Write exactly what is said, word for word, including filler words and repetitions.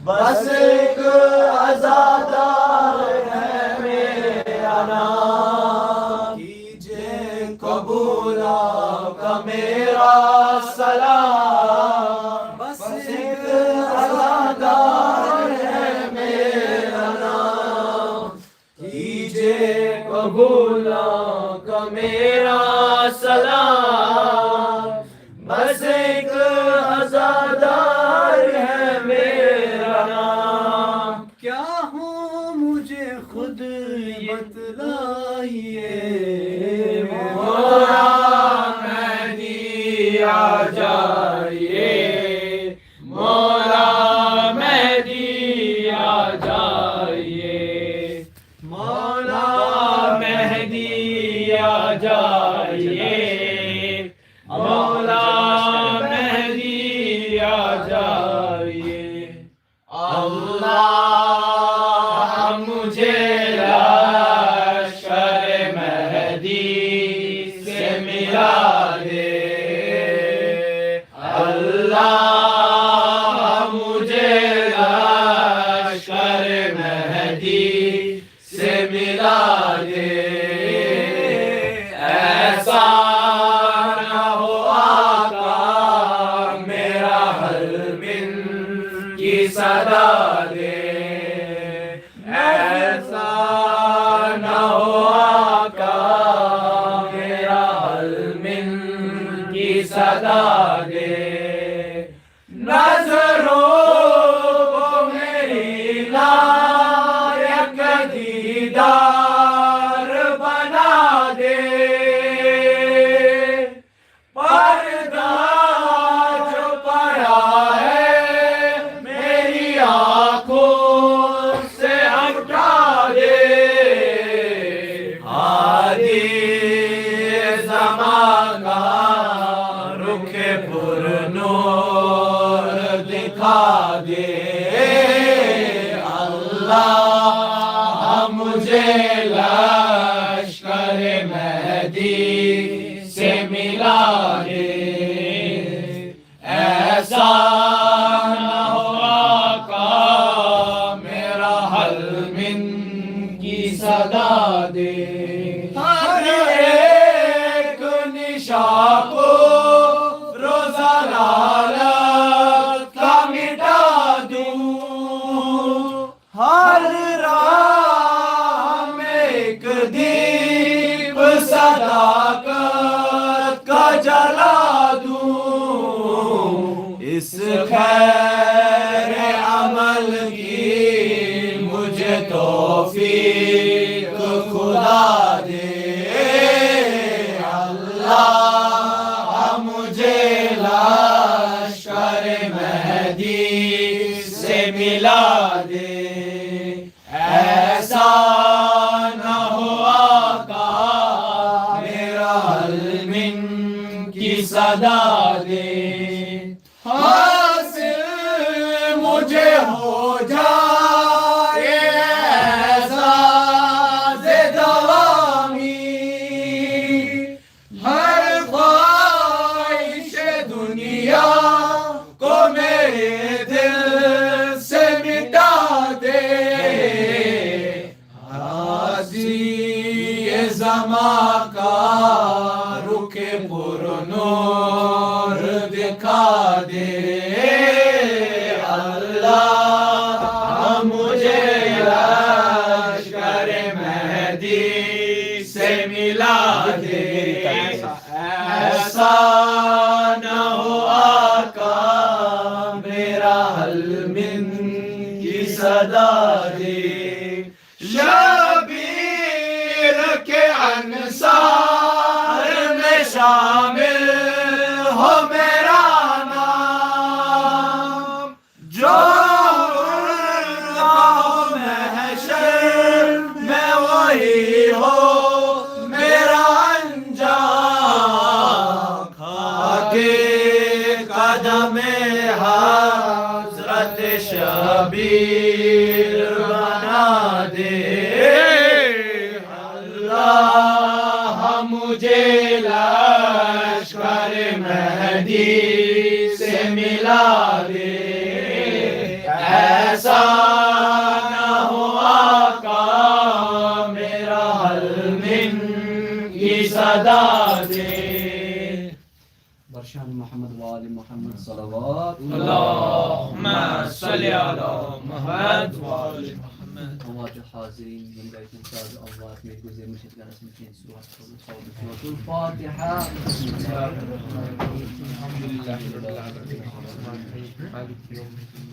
بس ایک عزادار ہے میرا نام، کیجے قبول آقا میرا سلام۔ بس ایک عزادار ہے میرا نام، کیجے قبول آقا میرا سلام۔ بس ایک عزادار ہے میرا نام۔ کیا ہوں مجھے خود بتلائیے، مولا مہدی آ جائیے، مولا مہدی آ جائیے، مولا مہدی آ جائیے، مولا مہدی آ جائیے۔ اللہ مجھے لشکر مہدی سے ملا دے، اللہ مجھے لشکر مہدی سے ملا دے۔ ایسا نہ ہو آقا میرا حلمن کی صدا دے، ایسا نہ ہو آقا میرا حلمن کی صدا دے۔ نظروں کو میری لائق دیدار بنا دے، پردہ جو پڑا ہے میری آنکھوں سے ہٹا دے، ہادی زمانہ رخ پر نور دکھا دے۔ اللہ مجھے لشکر مہدی سے ملا دے، ایسا نہ ہو آقا میرا حلمن کی صدا دے۔ ہر ایک نشا کو روزہ لالت کا مٹا دوں، ہر راہ میں ایک دیپ صداقت کا جلا دوں، اس خیر عمل کی مجھے توفیق خدا دے۔ اللہ مجھے لشکر مہدی سے ملا دے، ایسا نہ ہو آقا میرا حلمن کی صدا دے۔ حاصل مجھے ہو جائے اعزاز دوامی، ہر خواہش دنیا کو میرے دل سے مٹا دے۔ ہادی زماں کا رخ پر نور دکھا دے۔ اللہ مجھے لشکر مہدی سے ملا دے۔ ایسا نہ ہو آقا میرا حلمن کی صدا دے۔ شبیر کے انصار میں شامل ہو میرا نام، جو محشر میں وہی ہو میرا انجام۔ خاک قدم حضرت شبیر بنا دے۔ اللہ مجھے لشکر مہدی سے ملا دے۔ ایسا نہ ہو آقا، میرا حل من کی صدا دے۔ برشان محمد وآل محمد صلوات۔ اللهم صل على محمد وآل محمد۔ حاضرین، یِم گٔے تِم ساز اموات، مےٚ گُزے مٕشِتھ گرس منٛز کینٛہہ صورت تھٲومٕژ، تھٲومٕژ سورة الفاتحہ۔ بسم اللہ الرحمن الرحیم۔ الحمد للہ رب العالمین۔ مالک یوم الدین۔